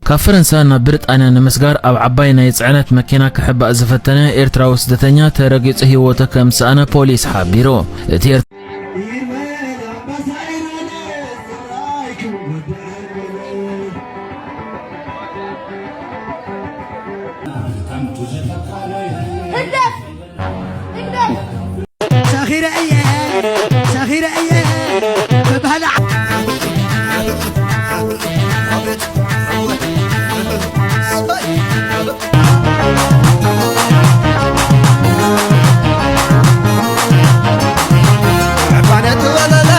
ካብ ፈረንሳ ናብ ብሪጣንያ ንምስጋር ኣብ ዓባይ ናይ ጽዕነት መኪና ክሕባእ ዝፈተነ ኤርትራዊ ስደተኛ ተረጊጹ ህይወቱ ከም ዝሰኣነ ፖሊስ ሓቢሩ። እቲ ኤር- ሰኺረ እየ፣ ሰኺረ እየ፣ ብባህሊ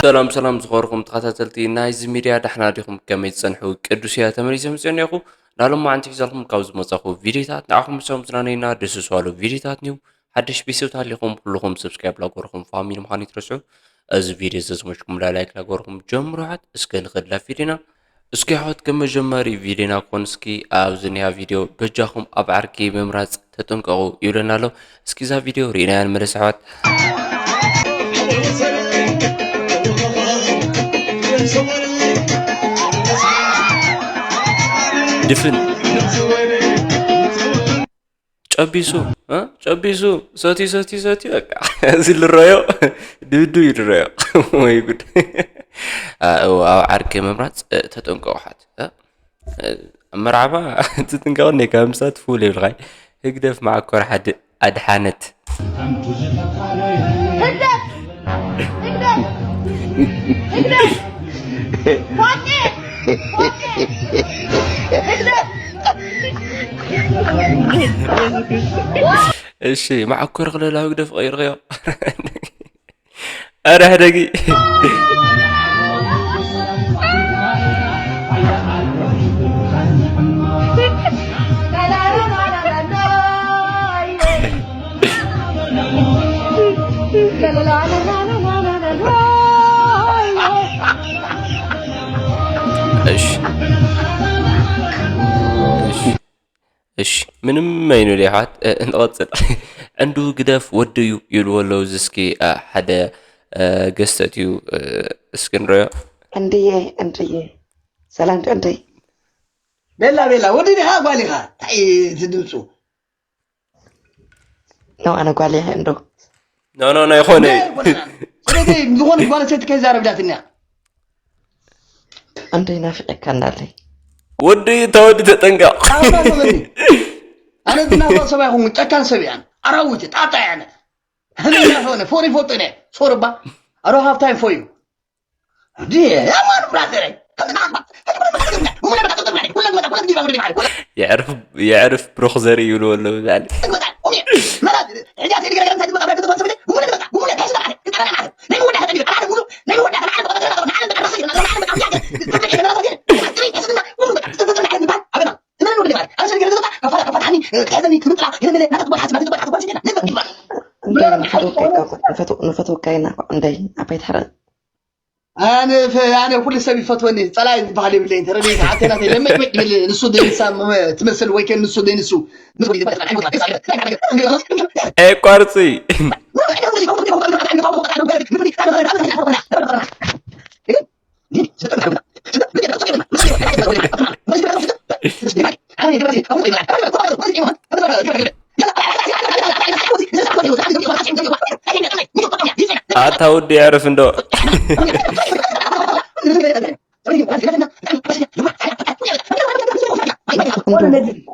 ሰላም ሰላም ዝኸበርኩም ተኸታተልቲ ናይዚ ሚድያ፣ ዳሕና ዲኹም? ከመይ ትጸንሑ? ቅዱስ እያ ተመሊሰ መጽኦ እኒኹ። ናሎማዓንቲ ሒዛልኩም ካብ ዝመጻኹ ቪድዮታት ንዓኹም ምሳኹም ዝናነይና ደስ ዝባሉ ቪድዮታት ኒው። ሓድሽ ቤተሰብ ተሃሊኹም ኩልኹም ሰብስክራይብ ላገርኹም ፋሚሊ ምዃን ይትረስዑ። እዚ ቪድዮ ዘዝመችኩም ላይክ ላገርኹም ጀምሩ። ሓት እስከ ንኸድ ላብ ቪድዮና። እስኪ ሓት ከመጀመሪ ቪድዮና ኮን እስኪ ኣብዚ ኒያ ቪድዮ በጃኹም ኣብ ዓርኪ ምምራጽ ተጠንቀቑ ይብለና ኣሎ። እስኪ እዛ ቪድዮ ርኢናያ ንመለስ ኣሕዋት። ድፍን ጨቢሱ እ ጨቢሱ ሰቲ ሰቲ ሰቲ በቃ እዚ ልረዮ ድብዱ ይድረዮ ወይ ጉድ። ኣብ ዓርኪ ምምራጽ ተጠንቀቑ ሓት። መርዓባ ትጥንቀቕ እንዴ ካብ ምሳት ፉል ይብልኻይ። ህግደፍ መዓኮር ሓድ ኣድሓነት። ህግደፍ! ህግደፍ! ህግደፍ! ፎቄ! ፎቄ! ህግደፍ! እሺ መዓኮር ክለላ ህግደፍ ቀይርኽዮ። ኣረ ሕደጊ። እሺ እሺ እሺ ምንም ኣይንብል የሕዋት ንቐጽል። ዕንዱ ግደፍ ወዲ እዩ ይብልዎ ኣለዉ እዚ እስኪ ሓደ ገዝተት እዩ እስኪ ንረዮ። ዕንድየ ዕንድየ ሰላም ዕንደይ። ቤላ ቤላ ወዲ ዲኻ ጓል ኢኻ? እንታይ እቲ ድምፁ? ነው ኣነ ጓል እየ እንዶ። ኖ ኖ ኖ ይኾነ እዩ። ስለዚ ዝኾነ ጓል ኣንስተይቲ ከይዛረብ ዳትንያ። እንዶ ይናፍቀካ እንዳለይ። ወዲ ተወዲ ተጠንቀቕ። ኣነ ዝናፍቕ ሰብ ኣይኹን ጨካን ሰብ እያን ኣራዊት ጣጣ ያነ ህልናፈነ ፎሪ ፎጥነ ሶርባ I don't have time for you. የዕርፍ ብሩኽ ዘርኢ ይብልዎ ኣለዉ ዛል ንፈትወካ ኢና እንኳዕ እንደይ ኣባይ ትሕረን ኣነ ኣነ ኩሉ ሰብ ይፈትወኒ ጸላይ ዝበሃል የብለይን ተረዲእካ ሓተይ ናተይ ለመጭመጭ ድብል ንሱ ደይ ንሳ ትመስል ወይ ከን ንሱ ደይ ንሱ ኤቋርፂ ኣታ ወዲ የዕርፍ እንዶ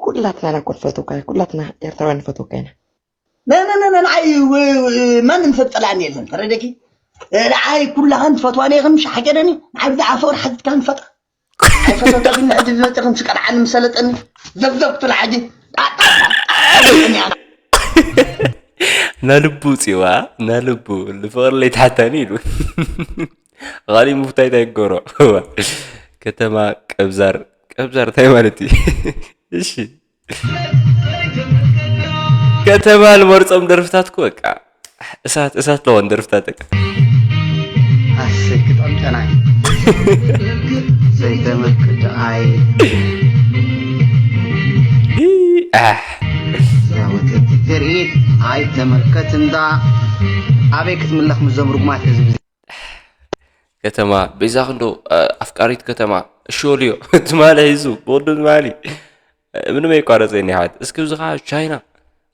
ኩላትና ኢና እኮ ንፈትወካ ኩላትና ኤርትራውያን ንፈትወካ ኢና ንዓይ ማንም ሰብ ጸላእኒ የለን ተረደኪ ንዓይ ኩላኸን ትፈትዋኒ ኢኽን ሻሓጨደኒ ንዓይ ብዛዕባ ፍቕሪ ሓቲትካ ንፈጥ ኣይፈተተኽን ሕጂ ዝመፅኽን ስቀርዓኒ ምሰለጠኒ ዘብዘብ ክትብል ሓጂ ናልቡ ውፅዋ ናልቡ ንፍቕሪ ለይትሓታኒ ኢሉ ኻሊእ ምፍታይ እንታይ ክገብሮ ከተማ ቀብዛር ቀብዛር እንታይ ማለት እዩ እሺ ከተማ ልመርፆም ደርፍታትኩ በቃ እሳት እሳት ለኾን ደርፍታት በቃ ኣሰይ ክጠምጠናይ ዘይተመልክት ደኣይ ኣሕ ዛወተት ትርኢት ኣይተመልከት እንዳ ኣበይ ክትምለኽ ምዞም ርጉማት ህዝቢ ከተማ በይዛኽ እንዶ ኣፍቃሪት ከተማ ሾልዮ ትማሊ ሒዙ ብቕዱ ትማሊ ምንም ኣይቋረፀ ኒሓት። እስኪ ብዝኻ ቻይና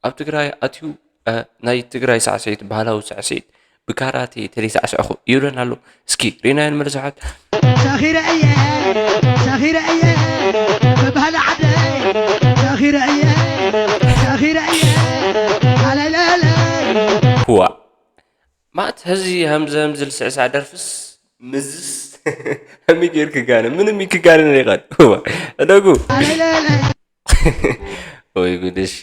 ኣብ ትግራይ ኣትዩ፣ እ፣ ናይ ትግራይ ሳዕስዒት፣ ባህላዊ ሳዕስዒት ብካራቴ ተለይሳዕስዕኹ ይብለና ኣሎ። እስኪ ሪናዮ ንመለስ ኣሕዋት። ሰኺረ እየ፣ ሰኺረ እየ፣ ብባህሊ ዓደይ ሰኺረ እየ፣ ሰኺረ እየ፣ ኣለለለይ። ህዋ ማት፣ ህዚ ሀምዚ ሀምዚ ልስዕሳዕ ደርፍስ ምዝስ ሀሚ ጌር ክጋነ ምንም ይክጋነ ነይቀን። ህዋ፣ እደጉ። ኣለለለይ። ወይ ጉድ። እሺ፣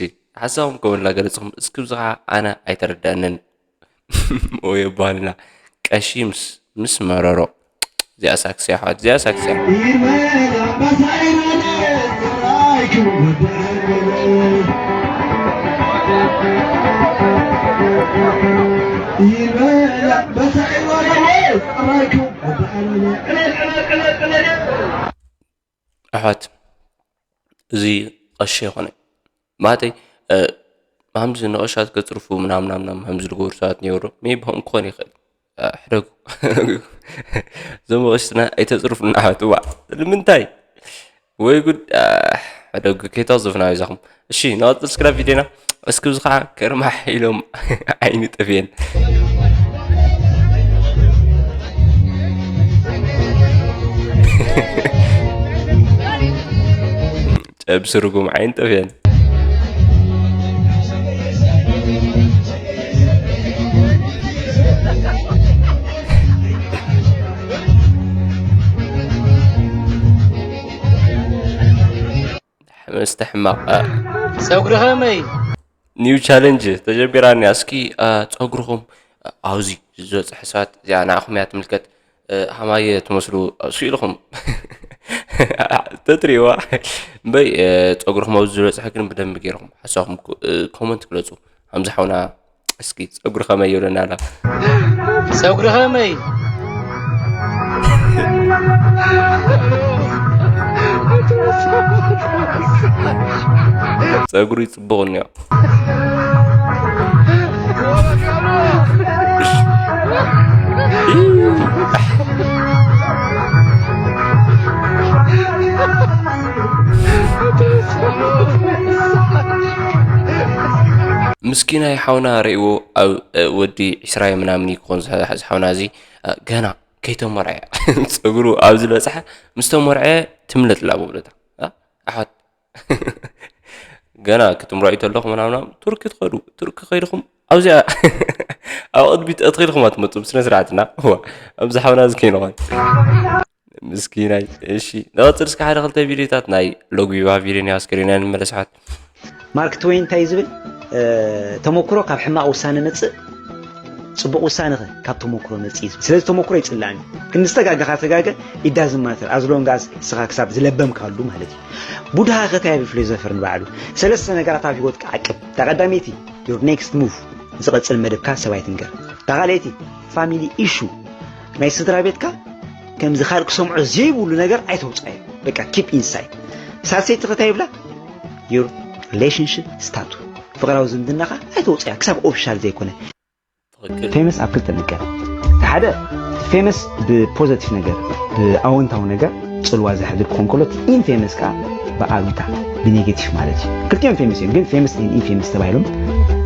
ሓሳብኩም ከምላ ገለጽኩም እስኪ ብዝኻ ኣነ ኣይተረዳንን። ወይ ኣባልና ቀሺ ምስ፣ ምስ መረሮ። እዚኣ ሳክሲ ኣሕዋት፣ እዚኣ ሳክሲ። ኣሕዋት፣ እዚ ቀሺ ኣይኮነን። ማለተይ፣ እ፣ ሃምዚ ንቐሻት ከጽርፉ ምናምን ምናምን ሃምዚ ዝገብሩ ሰባት ነይሩ። ሜቢ ከምኡ ክኾን ይኽእል። እ፣ ሕደጉ። እዞም ቀሽትና ኣይተጽርፉና ኣሕዋት። እዋእ፣ ንምንታይ? ወይ ጉድ። እ፣ ሕደጉ፣ ከይተቕጽፉና ይዛኹም። እሺ፣ ንቐጽል ስክራብ ቪድዮና። እስኪ እዚ ኸዓ ከርማሕ ኢሎም ዓይኒ ጠፍየን። ጨብሲ ርጉም ዓይኒ ጠፍየን። መስተ ሕማቕ። ጸጉሪ ኸመይ? ኒው ቻለንጅ ተጀሚራኒ። እስኪ፣ አ፣ ጸጉርኹም፣ አ፣ ኣብዚ ዝበጽሐ ሰባት እዚኣ ንዓኹም እያ ትምልከት። እ፣ ሃማየ ትመስሉ፣ እ፣ ስኢልኹም። ተትሪእዋ። እምበይ፣ እ፣ ጸጉርኹም ኣብዚ ዝበጽሐ ግን ብደንቢ ገይርኹም ሓሳብኩም ኮ-፣ እ፣ ኮመንት ግለጹ። ሃምዚ ሓውና እስኪ ጸጉሪ ከመይ ይብለና ኣላ? ጸጉሪ ከመይ? ጸጉሪ ጽቡቕ እኒኦ። ምስኪናይ ሓውና ርእይዎ ኣብ፣ እ፣ ወዲ ዕስራ ምናምን ይኮን ዝሓ-፣ ዝሓውና እዚ፣ እ፣ ገና ከይተመርዐ ጸጉሩ ኣብ ዝበጽሐ ምስ ተመርዐ ትምለጥላ ብብለታ። እ፣ ኣሕዋት ገና ክትምርዑ ተለኹም ምናምን ቱርኪ ትኸዱ፣ ቱርኪ ከይድኹም ኣብዚኣ ኣብ ቅድሚት ኣትኺልኩም ኣትመጹ ብስነ ስርዓትና። እዋ፣ ኣብዚ ሓውና እዚ ከይንኾን። ምስኪናይ። እሺ፣ ንቐጽል እስከ ሓደ ክልተ ቪድዮታት ናይ ሎግቢባ ቪድዮ ናይ ኣስክሪን ንመለስ ኣሕዋት። ማርክ ትዌን እንታይ ዝብል? እ፣ ተመክሮ ካብ ሕማቕ ውሳነ መጽእ፣ ጽቡቕ ውሳነ ኸ ካብ ተመክሮ መጽእ እዩ ዝብል። ስለዚ ተመክሮ ይጽላእን እዩ። ክንዲ ዝተጋገኻ ተጋገ፣ it doesn't matter፣ as long as ንስኻ ክሳብ ዝለበምካሉ ማለት እዩ። ቡድሃ ኸ እንታይ ይብል ፊሎዞፈር ንባዕሉ? ሰለስተ ነገራት ኣብ ህይወትካ ዓቅብ። እታ ቀዳመይቲ፣ your next move፣ ንዝቐጽል መደብካ ሰብኣይ ትንገር። እታ ካልኣይቲ፣ family issue፣ ናይ ስድራ ቤትካ ከምዚ ካልእ ክሰምዖ ዘይብሉ ነገር ኣይተውጽኣዮ። በቃ፣ keep inside። ሳልሰይቲ ኸ እንታይ ይብላ? Your relationship status፣ ፍቕራዊ ዝምድናኻ ኣይተውጽኣያ ክሳብ ኦፊሻል ዘይኮነ። ትኽክል። ፌመስ ኣብ ክልተ ንቀል። እቲ ሓደ ፌመስ ብፖዘቲቭ ነገር፣ ብኣወንታዊ ነገር ጽልዋ ዘሕድር ክኾን ከሎ፣ እቲ ኢንፌመስ ከኣ ብኣሉታ፣ ብኔጌቲቭ ማለት እዩ። ክልቲኦም ፌመስ እዮም፣ ግን ፌመስ ኢን ኢንፌመስ ተባሂሎም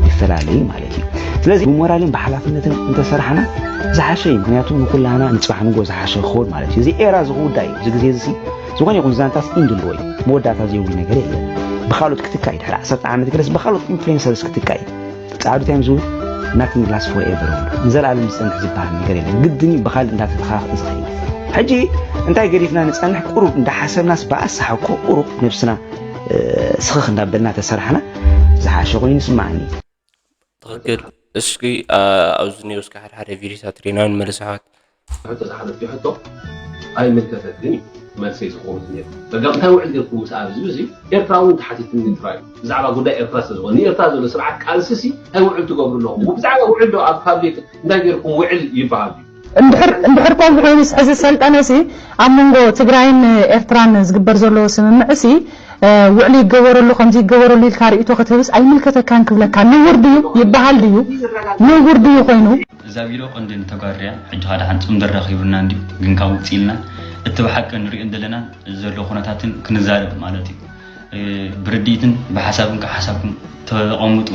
ይፈላለዩ ማለት እዩ። ስለዚ ብሞራልን ብሓላፍነትን እንተሰራሕና ዝሓሸ እዩ። ምክንያቱ ንኩላህና ንጽባሕ ንግሆ ዝሓሸ ክኸውን ማለት እዩ። እዚ ኤራ እዚ ክውዳእ እዩ። እዚ ግዜ እዚ ዝኾነ ይኹን ዛንታስ ኢንድ ኣለዎ እዩ። መወዳእታ ዘይብሉ ነገር የለን። ብኻልኦት ክትካ እዩ። ድሕሪ ዓሰርተ ዓመት ገለስ ብኻልኦት ኢንፍሉዌንሰርስ ክትካ እዩ። ጻዕዱ እንታይ እዮም ዝብሉ? Nothing lasts forever ይብሉ። ንዘለኣለም ዝጸንሕ ዝበሃል ነገር የለን። ግድን እዩ ብኻልእ እንዳተተኻኽእ ዝኸይድ። ሕጂ እንታይ ገዲፍና ንጸንሕ? ቁሩብ እንዳሓሰብናስ ብኣሳሓ እኮ ቁሩብ ነብስና፣ እ፣ ስኽኽ እንዳበልና ተሰራሕና ዝሓሸ ኮይኑ ይስማዓኒ። ትኽክል። እስኪ፣ አ፣ ኣብዚ ኒው እስኪ ሓደ ሓደ ቪድዮታት ሪና ንመለስ ኣሕዋት። ሕቶ ዝሓለፍኪ ሕቶ ኣይምልከተክን እዩ መልሰይ ዝኸውን ነይሩ። በቃ እንታይ ውዕል ጌርኩም ምስ ኣብዚ እዚ ኤርትራ እውን ተሓቲትኒ ጥራይ እዩ። ብዛዕባ ጉዳይ ኤርትራ ስለ ዝኾነ ንኤርትራ ዘሎ ስርዓት ቃልሲ ሲ እንታይ ውዕል ትገብሩ ኣለኹም? ብዛዕባ ውዕል ዶ ኣብ ፓብሊክ እንታይ ጌርኩም ውዕል ይበሃል እዩ? እንድሕር እንድሕር ከምዚ ኮይኑስ ሕዚ ሰልጠነሲ ኣብ መንጎ ትግራይን ኤርትራን ዝግበር ዘሎ ስምምዕሲ እ፣ ውዕሊ ይገበረሉ ከምዚ ይገበረሉ ኢልካ ርእይቶ ክትህብስ ኣይምልከተካን ክብለካ። ንውር ድዩ ይበሃል ድዩ? ንውር ድዩ ኮይኑ? እዛ ቪድዮ ቀንዲ ንተጋሩ እያ። ሕጂ ኸኣ ደሓን ጽምዲ ረኺቡና እንድዩ፣ ግን ካብ ውጽእ ኢልና እቲ ብሓቂ ንሪኦ ዘለና ዘሎ ኩነታትን ክንዛረብ ማለት እዩ። ብርድኢትን ብሓሳብን ካብ ሓሳብኩም ተቐምጡ።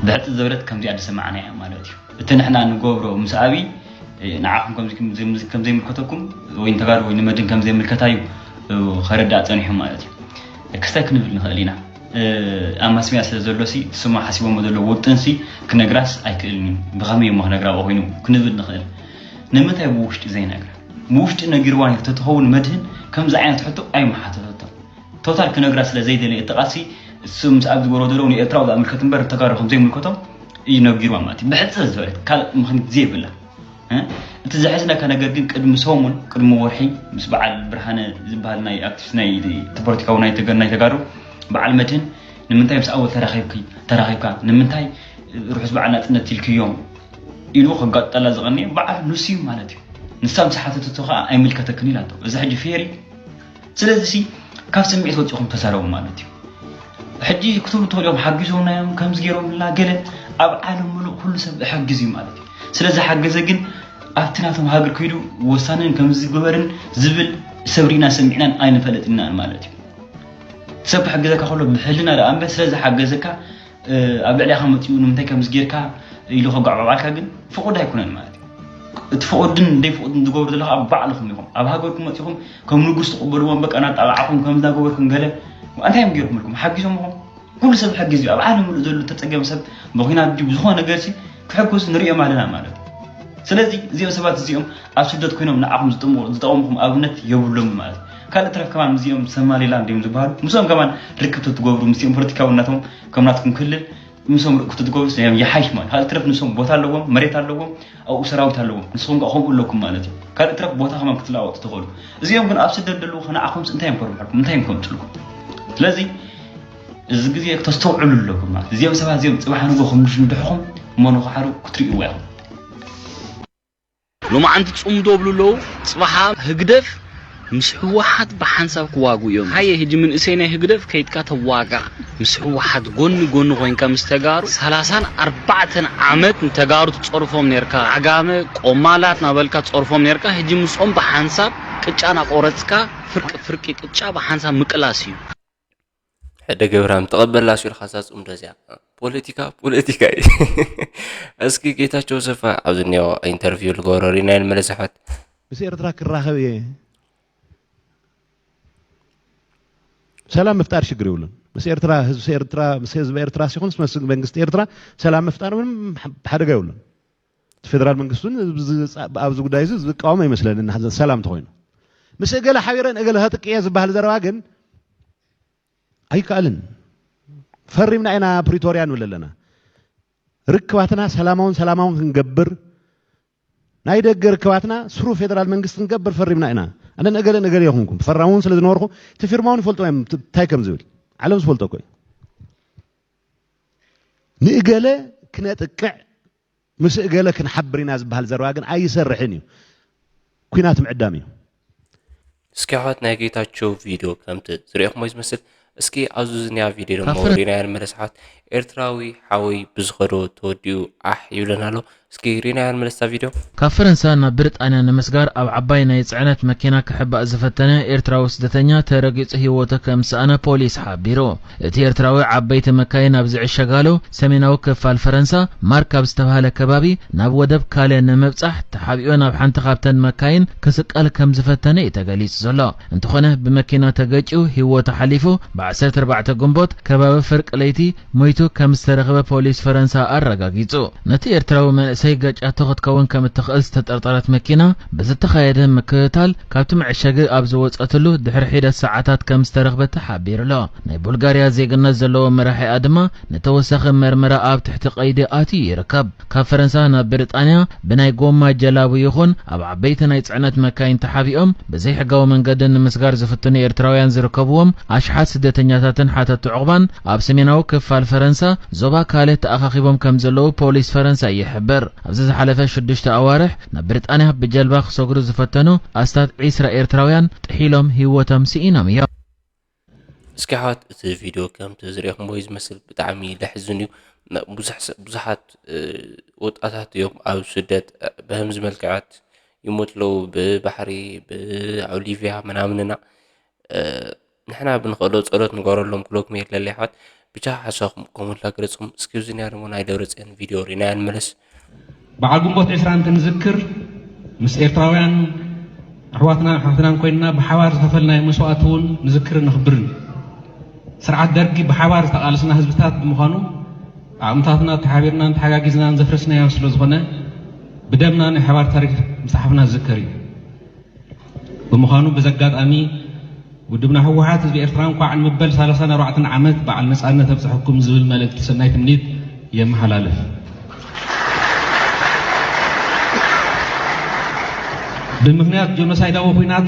ብሕፅር ዘበለት ከምዚኣ ዝሰማዕና እያ ማለት እዩ። እቲ ንሕና ንገብሮ ምስ ኣብይ ንዓኹም ከም ዘይምልከተኩም ወይ ንተጋሩ ወይ ንመድን ከም ዘይምልከታ እዩ ከረዳእ ፀኒሑ ማለት እዩ። ክስታይ ክንብል ንኽእል ኢና። ኣብ ማስሚያ ስለ ዘሎ ሲ ስማ ሓሲቦሞ ዘሎ ውጥን ሲ ክነግራስ ኣይክእልን እዩ። ብኸመይ እሞ ክነግራ ኮይኑ ክንብል ንኽእል። ንምንታይ ብውሽጢ ዘይነግራ? ብውሽጢ ነጊርዋ ነይሩ ተትኸውን መድህን ከምዚ ዓይነት ሕቶ ኣይምሓተተቶ። ቶታል ክነግራ ስለ ዘይደለየ እቲ ቃልሲ እሱ ምስ ኣብ ዝገበሮ ዘለዉ ንኤርትራ ዝኣምልከት እምበር ተጋሩ ከም ዘይምልከቶም እዩ ነጊርዋ ማለት እዩ። ብሕጽር ዝበለት ካልእ ምኽንያት ዘይብላ። እ? እቲ ዘሕዝነካ ነገር ግን ቅድሚ ሰሙን፣ ቅድሚ ወርሒ ምስ በዓል ብርሃነ ዝበሃል ናይ ኣክቲቪስት ናይ እቲ ፖለቲካዊ ናይ ተገ-፣ ናይ ተጋሩ በዓል መድህን ንምንታይ ምስ ኣወል ተራኺብኪ-፣ ተራኺብካ? ንምንታይ ርሑስ በዓል ናጽነት ኢልክዮም? ኢሉ ከጋጥጠላ ዝቐንየ በዓል ንሱ እዩ ማለት እዩ። ንሳ ምስ ሓተተቶ ኸዓ ኣይምልከተክን ኢላቶ። እዚ ሕጂ ፌር እዩ? ስለዚ ሲ ካብ ስምዒት ወፂኹም ተዛረቡ ማለት እዩ። ሕጂ ክትብሉ ትኽእሉ እዮም፣ ሓጊዞምና እዮም፣ ከምዚ ገይሮምልና ገለ። ኣብ ዓለም ምሉእ ኩሉ ሰብ እሕግዝ እዩ ማለት እዩ። ስለ ዝሓገዘ ግን ኣብቲ ናቶም ሃገር ከይዱ ወሳንን ከምዚ ግበርን ዝብል ሰብ ርኢና ሰሚዕናን ኣይንፈልጥን ኢና ማለት እዩ። ሰብ ክሕግዘካ ከሎ ብሕልና ደኣ እምበር ስለ ዝሓገዘካ ኣብ ልዕሊኻ መፂኡ ንምንታይ ከምዚ ጌርካ ኢሉ ከጓዕባብዓልካ ግን ፍቑድ ኣይኮነን ማለት እዩ። እቲ ፍቑድን ዘይፍቑድን ዝገብሩ ዘለኹ ኣብ ባዕልኹም ኢኹም። ኣብ ሃገርኩም መፂኹም ከም ንጉስ ትቕበልዎም፣ በቃ እናጣቓዕኹም ከም እናገበርኩም ገለ እንታይ እዮም ገይሮምልኩም? ሓጊዞምኹም? ኩሉ ሰብ ሕጊ እዩ። ኣብ ዓለም ሙሉእ ዘሎ ተፀገመ ሰብ ብኹናት ድዩ ብዝኾነ ነገር ሲ ክሕገዙ ንሪኦም ኣለና ማለት እዩ። ስለዚ እዚኦም ሰባት እዚኦም ኣብ ስደት ኮይኖም ንዓኹም ዝጠቕሙ-፣ ዝጠቕሙኹም ኣብነት የብሎም ማለት እዩ። ካልእ ትረፍ ከማን ምስዚኦም ሰማሊላንድ እዮም ዝበሃሉ። ምስኦም ከማን ርክብ ተትገብሩ፣ ምስዚኦም ፖለቲካዊ እናቶም ከም ናትኩም ክልል ምስኦም ርክብ ተትገብሩ እዮም ይሓይሽ ማለት። ካልእ ትረፍ ንሶም ቦታ ኣለዎም፣ መሬት ኣለዎም፣ ኣብኡ ሰራዊት ኣለዎም። ንስኹም ከኣ ከምኡ ኣለኩም ማለት እዩ። ካልእ ትረፍ ቦታ ከማን ክትለዋወጡ ትኽእሉ። እዚኦም ግን ኣብ ስደት ዘለዉ ከነዓኹምስ እንታይ እዮም ከርብሐልኩም? እንታይ እዮም ከምፅልኩም? ስለዚ እዚ ግዜ ክተስተውዕሉ ኣለኩም ማለት እዩ። እዚኦም ሰባት እዚኦም ፅባሕ ንጎ ከም ዝንድሕኹም እሞ ንኽሓሩ ክትርእይዎ ኢኹም። ሎማዓንቲ ጽምዶ ብሉ ኣለዉ። ጽባሓ ህግደፍ ምስ ህወሓት ብሓንሳብ ክዋጉ እዮም። ሃየ፣ ህጂ መንእሰይ ናይ ህግደፍ ከይድካ ተዋጋእ። ምስ ህወሓት ጎኒ ጎኒ ኮይንካ ምስ ተጋሩ ሰላሳን ኣርባዕተን ዓመት ንተጋሩ ትጸርፎም ኔርካ። ዓጋመ ቆማላት ናበልካ ትጸርፎም ኔርካ። ህጂ ምስኦም ብሓንሳብ ቅጫ ናቆረጽካ ፍርቂ ፍርቂ ቅጫ ብሓንሳብ ምቅላስ እዩ። ሕደ ገብርሃም ተቐበላ ሲልካ እዛ ጽምዶ እዚኣ። ፖለቲካ፣ ፖለቲካ እዩ። እስኪ ጌታቸው ሰፋ ኣብዚ እኒኦ ኢንተርቪው ልገብሮ ሪናዮ ንመለስ ኣሕዋት። ምስ ኤርትራ ክራኸብ እየ። ሰላም ምፍጣር ሽግር የብሉን። ምስ ኤርትራ፣ ህዝቢ ኤርትራ፣ ምስ ህዝቢ ኤርትራ ሲኹን ምስ መንግስቲ ኤርትራ ሰላም ምፍጣር ምንም ሓደጋ የብሉን። እቲ ፌደራል መንግስቲ እውን ኣብዚ፣ ኣብዚ ጉዳይ እዚ ዝቃወም ኣይመስለንን፣ ሰላም እንተኾይኑ። ምስ እገለ ሓቢረ ንእገለ ከጥቅየ ዝበሃል ዘረባ ግን ኣይከኣልን። ፈሪምና ኢና ፕሪቶርያ ንብል ኣለና። ርክባትና ሰላማውን ሰላማውን ክንገብር፣ ናይ ደገ ርክባትና ስሩ ፌደራል መንግስቲ ክንገብር ፈሪምና ኢና። ኣነ ንእገለ ንእገለ ይኹንኩም ፈራሚ እውን ስለ ዝነበርኩ፣ እቲ ፊርማ እውን ይፈልጡ እዮም፣ እንታይ ከም ዝብል ዓለም ዝፈልጦ እኮ እዩ። ንእገለ ክነጥቅዕ ምስ እገለ ክንሓብር ኢና ዝበሃል ዘረባ ግን ኣይሰርሕን እዩ። ኲናት ምዕዳም እዩ። እስኪ ኣሕዋት ናይ ጌታቸው ቪድዮ ከምቲ ዝሪእኹሞ ዝመስል። እስኪ ኣብዚ ዝኒኣ ቪድዮ ደሞ ካብ ፍረ- ሪናዮ ንመለስ ኣሕዋት። ኤርትራዊ ሓወይ ብዝኸዶ ተወዲኡ ኣሕ ይብለና ኣሎ። እስኪ ሪናዮ ንመለስ እታ ቪድዮ። ካብ ፈረንሳ ናብ ብሪጣንያ ንምስጋር ኣብ ዓባይ ናይ ጽዕነት መኪና ክሕባእ ዝፈተነ ኤርትራዊ ስደተኛ ተረጊጹ ህይወቱ ከም ዝሰኣነ ፖሊስ ሓቢሩ። እቲ ኤርትራዊ ዓበይቲ መካይን ኣብ ዝዕሸጋሉ ሰሜናዊ ክፋል ፈረንሳ ማርክ ኣብ ዝተባህለ ከባቢ ናብ ወደብ ካለ ንምብጻሕ ተሓቢኡ ናብ ሓንቲ ካብተን መካይን ክስቀል ከም ዝፈተነ እዩ ተገሊጹ ዘሎ። እንተኾነ ብመኪና ተገጭዩ ህይወቱ ሓሊፉ ብዓሰርተ ኣርባዕተ ግንቦት ከባቢ ፍርቂ ለይቲ ሞይቱ ከም ዝተረኽበ ፖሊስ ፈረንሳ ኣረጋጊጹ። ነቲ ኤርትራዊ መንእሰይ ገጫቶ ክትከውን ከም እትኽእል ዝተጠርጠረት መኪና ብዝተኻየደ ምክትታል ካብቲ መዐሸጊ ኣብ ዝወጸትሉ ድሕሪ ሒደት ሰዓታት ከም ዝተረኽበ ተሓቢሩ ኣሎ። ናይ ቡልጋርያ ዜግነት ዘለዎ መራሒኣ ድማ ንተወሳኺ መርመራ ኣብ ትሕቲ ቀይዲ ኣትዩ ይርከብ። ካብ ፈረንሳ ናብ ብሪጣንያ ብናይ ጎማ ጀላቡ ይኹን ኣብ ዓበይቲ ናይ ጽዕነት መካይን ተሓቢኦም ብዘይሕጋዊ መንገዲ ንምስጋር ዝፍትኑ ኤርትራውያን ዝርከብዎም ኣሽሓት ስደተኛታትን ሓተቲ ዑቕባን ኣብ ሰሜናዊ ክፋል ፈረንሳ ዞባ ካለ ተኣኻኺቦም ከም ዘለዉ ፖሊስ ፈረንሳ ይሕብር። ኣብዚ ዝሓለፈ ሽዱሽተ ኣዋርሕ ናብ ብሪጣንያ ብጀልባ ክሰግሩ ዝፈተኑ ኣስታት ዒስራ ኤርትራውያን ጥሒሎም ህይወቶም ስኢኖም እዮም። እስኪ ኣሕዋት እቲ ቪድዮ ከምቲ ዝሪእኹምዎ እዩ ዝመስል፣ ብጣዕሚ ለሕዝን እዩ። ብዙሕ ሰ-፣ ብዙሓት፣ እ፣ ወጣታት እዮም ኣብ ስደት፣ እ፣ ብከምዚ መልክዓት ይሞት ኣለዉ ብባሕሪ ብኣብ ሊብያ ምናምንና ንሕና ብንኽእሎ ጸሎት ንገረሎም ክብለኩም የድለለ ኣሕዋት። ብቻ ሓሳኹም ከምኡላ ገለጽኩም እስኪ እዚ ነያ ድማ ናይ ደብረጽዮን ቪድዮ ርኢናያ ንመለስ። በዓል ግንቦት ዕስራ እንትንዝክር ምስ ኤርትራውያን ኣሕዋትናን ኣሕዋትናን ኮይንና ብሓባር ዝኸፈልናዮ መስዋእቲ እውን ንዝክርን ነኽብርን። ስርዓት ደርጊ ብሓባር ዝተቓለስና ህዝብታት ብምዃኑ ዓቕምታትና ተሓቢርናን ተሓጋጊዝናን ዘፍረስናዮ ስለ ዝኾነ ብደምና ናይ ሓባር ታሪክ ምፅሓፍና ዝዝከር እዩ። ብምዃኑ በዚ ኣጋጣሚ ውድብና ህወሓት ህዝቢ ኤርትራ እንኳዕ ንመበል ሰላሳን ኣርባዕተን ዓመት በዓል ነፃነት ኣብፀሐኩም ዝብል መልእክቲ ሰናይ ትምኒት የመሓላልፍ። ብምኽንያት ጀኖሳይዳዊ ኲናት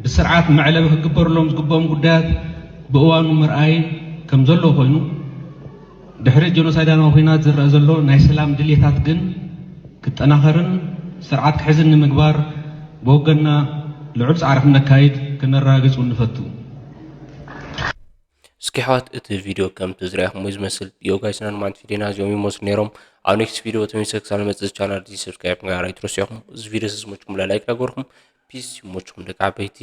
ብስርዓት መዕለቢ ክግበረሎም ዝግብኦም ጉዳያት ብእዋኑ ምርኣይ ከም ዘለዎ ኮይኑ ድሕሪ ጀኖሳይዳዊ ኲናት ዝረኣ ዘሎ ናይ ሰላም ድልየታት ግን ክጠናኸርን ስርዓት ክሕዝን ንምግባር ብወገንና ልዑል ፃዕሪ ክነካይድ ክነረጋግፅ እውን ንፈቱ። እስኪ ኣሕዋት እቲ ቪድዮ ከምቲ ዝረኣኹምዎ ዝመስል ዮጋይስናን ማንት ፊዴና እዚኦም ይመስሉ ነይሮም። ኣብ ኔክስት ቪድዮ ተመልሰ ክሳብ ንመፅእ ቻናል እዚ ሰብስክራይብ ምግባር ኣይትረስዑ ኢኹም። እዚ ቪድዮ ዝመችኩም ላይክ ዳገርኩም ፒስ ይመችኩም ደቂ ዓበይቲ።